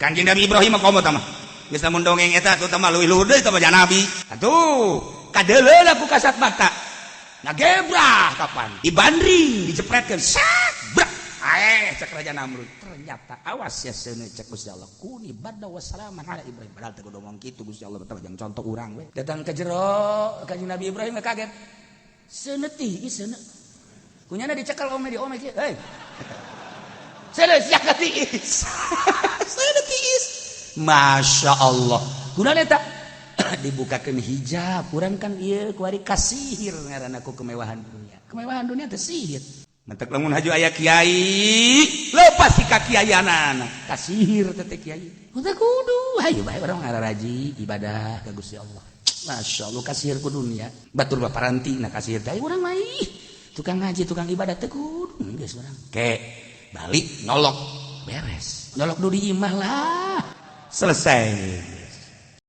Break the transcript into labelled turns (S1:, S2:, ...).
S1: Kanjeng Nabi Ibrahim mah komo tah mah. Geus lamun dongeng eta tuh mah leuwih luhur deui tah mah nabi. Atuh, kadeuleun ku kasat mata. Ngagebrah kapan? Dibandring, dijepretkeun, sak, brak. Aeh, cek Raja Namrud. Ternyata awas ya seuneu, cek Gusti Allah. Kuni barda wassalaman ala Ibrahim. Padahal teu kudu ngomong kitu Gusti Allah teh, jang contoh urang we. Datang ke jero, Kanjeng Nabi Ibrahim kaget. Seuneu tiis seuneu. Kunyana dicekal ome di ome kieu. Hei. Seuneu sia tiis. Seuneu tiis. Masya Allah. Gunana eta dibukakeun hijab. Kurang kan ieu kuari kasihir ngaranna ku kemewahan dunia. Kemewahan dunia teh sihir. Mentek lamun haju aya kiai, lepas si kakiaianana. Kasihir teh kiai. Teu kudu, hayu bae urang ngararaji ibadah ka Gusti Allah. Masya Allah, kasihir ku dunia. Batur baparanti na kasihir teh urang mah ih. Tukang ngaji, tukang ibadah teu kudu geus urang. Ke balik nyolok beres. Nyolok dulu di imah lah. Selesai.